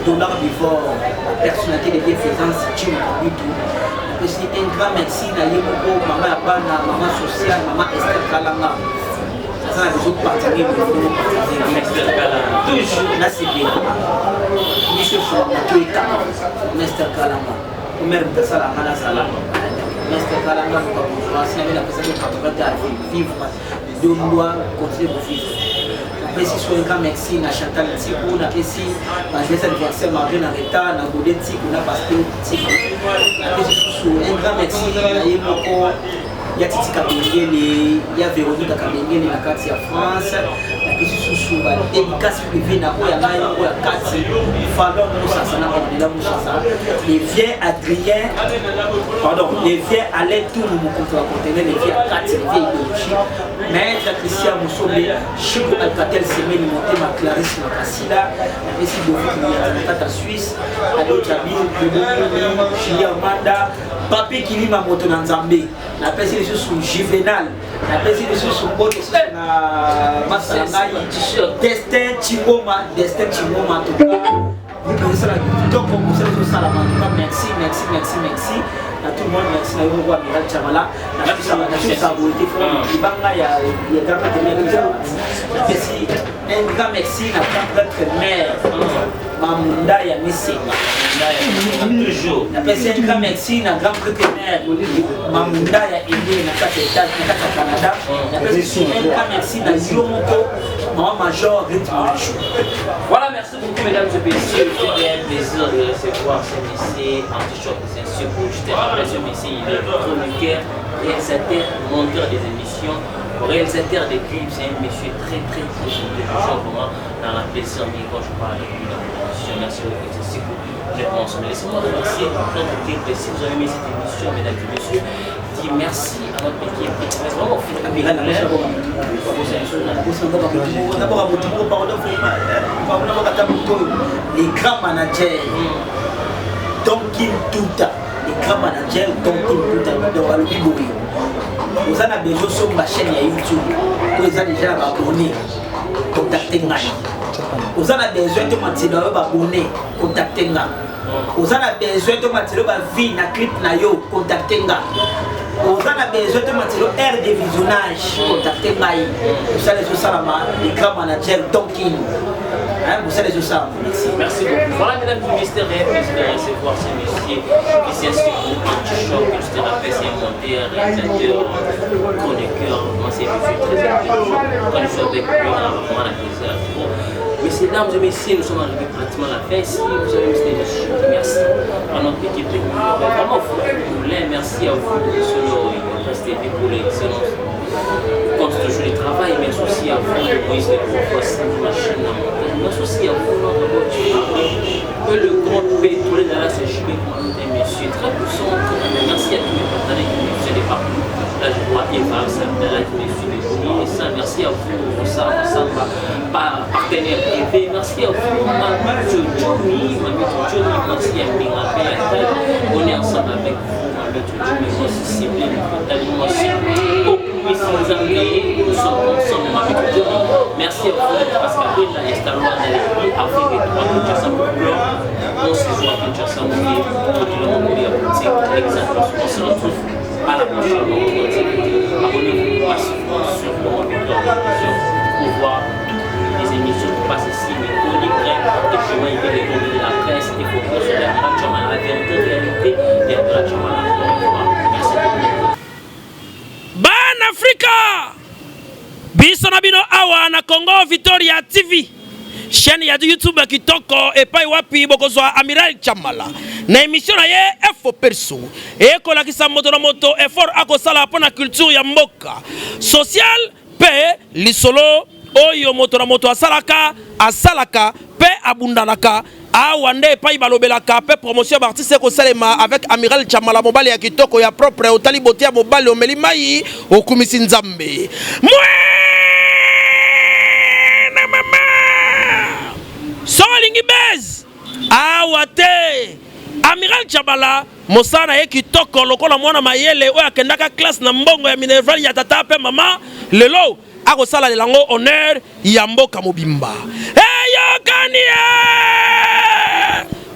dollar before la personnalité de bienfaisance Jino Kabutu. Napesi un grand merci na ye moko mama ya bana, mama sociale, mama Esther Kalanga. Aza na biso partenaire, toujours nasepela biso moto ekanga Mester Kalanga, Omer moto asala nga nazala Mester Kalanga, moto bourgeois sina bino apesaki 80 ya vivre dondwa, continue kovivre. Napesi so un grand merci na Chantal Ntiku, napesi bajoyeux anniversaire Marjorie na Reta na Gode Ntiku na Pasteur Ntiku. Napesi susu un grand merci na ye moko ya Titi Kabengele, ya Véronique Kabengele na kati ya France. Napesi susu badédicace privé na oyo ya ngai moko ya kati, Falon Mosasa na Ornela Mosasa, le vieux Adrien, pardon, le vieux Alain Tourou, mokonzi ya conteneur, le vieux ya kati, le vieux idéologie, maître Christian Mosobe, Chico Alcatel Semeni Motema, Clarisse Makasila. Napesi Bovik Liyanza na kati ya Suisse, Ado Jabir Bobomini, Julien Manda, Papi Kilima, moto na Nzambe. Napesi lisusu Juvenal, napesi lisusu mbote lisusu na masala ngai Destin Chingoma, Destin Chingoma. En tout cas, groupe ezosala kitoko, mosala ezosalama. En tout cas, merci, merci, merci, merci à tout le monde. Merci na yo moko Amiral Chamala. Napesa boye te, fo libanga ya grand prêtre. Napesi un grand merci na grand prêtre mère Mamunda ya Misenga. Toujours. Napesi un grand merci na grand prêtre mère Mamunda ya Elie na kati ya États, na kati ya Canada. Napesi un grand merci na yo moko mama major Rit Molisho. Voilà, merci beaucoup, mesdames et messieurs. C'était un plaisir de recevoir ce monsieur Antichoc Saint-Sucre. Je te rappelle, ce monsieur, il est chroniqueur, réalisateur, monteur des émissions, réalisateur des clips. C'est un monsieur très, très, très intelligent, vraiment, dans la plaisir, mais quand je parle avec lui dans l'émission, merci beaucoup, c'est beaucoup. Ensemble. Laissez-moi remercier notre équipe. Si vous avez aimé cette émission, mesdames et messieurs, dis merci à notre équipe. Vraiment, Amiral, d'abord, pardon, les grands managers, Donkin Tuta, les grands managers Donkin Tuta, donc alobi boye: oza na besoin somba chaîne ya YouTube oyo eza déjà na baabonné, contacte ngai. Oza na besoin to matela oyo baabonné, contacte nga. Oza na besoin to matela oyo bavie na clip na yo, contacte nga. Oza na besoin to matela aire de visionnage, contacte ngai. Mosala ezosalama, les grands managers Donkin, mosala ezosalama. Merci. Merci beaucoup. Voilà, mesdames et messieurs, un plaisir de recevoir ce monsieur Christian Sikou, Antichoc, je te rappelle, c'est un monteur, réalisateur, chroniqueur, moi c'est un monsieur très intelligent. Quand je suis avec lui, on a vraiment la plaisir à trop. Messieurs, dames et messieurs, nous sommes arrivés pratiquement à la fin. Si vous avez aimé cette émission, merci à notre équipe technique. Vraiment, merci à vous, Solo et Presse TV pour l'excellence compte toujours le travail. Merci aussi à vous, Moïse de Profos, machine à montage. Merci aussi à vous, notre bon Dieu. Que le grand pétrolier de la CJB, un monsieur très puissant. Merci à tous mes partenaires qui me suivent de partout. Là, je vois Eva Sabdala qui me suit depuis. Ça, merci à vous, Rosa Samba, partenaire privé. Merci à vous, Mami Johnny, Mami Johnny. Merci à Mirabel Atal. On est ensemble avec vous, Mami Johnny. Moi aussi, ciblé, moi aussi. Nous sommes ensemble, Mami Johnny. Merci à vous, Pascal Bella, Esther Luanda, Afrique et 3, Kinshasa, Bon séjour à Kinshasa, tranquillement, boutique, exactement. On se retrouve à la prochaine. Abonnez-vous massivement sur le Victoire Télévision pour voir toutes les émissions qui passent ici, les chroniques, les chemins et les de la presse, et pour sur la la vérité, réalité, et la Merci beaucoup. Ban Africa, biso na bino awa na Congo Victoria TV, chaîne ya YouTube ya kitoko epai wapi bokozwa Amiral Chamala na émission na ye Efo Perso, ekolakisa moto na moto effort akosala mpo na culture ya mboka, social mpe lisolo oyo moto na moto asalaka asalaka mpe abundanaka. Awa nde epai balobelaka mpe promotion ya baartiste ekosalema avec Amiral Chamala, mobali ya kitoko ya propre. Otali bote ya mobali, omeli mai, okumisi Nzambe. Mwena mama, so olingi base awa te, Amiral Chamala. Mosala na ye kitoko lokola mwana mayele oyo akendaka classe na mbongo ya minerval ya tata mpe mama, lelo akosalalela yango honneur ya mboka mobimba. Eyokani ye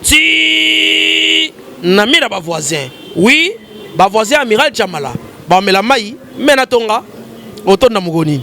ti na mira ba voisin. Oui, ba voisin Amiral Chamala bamela mai me na tonga otonda mokoni.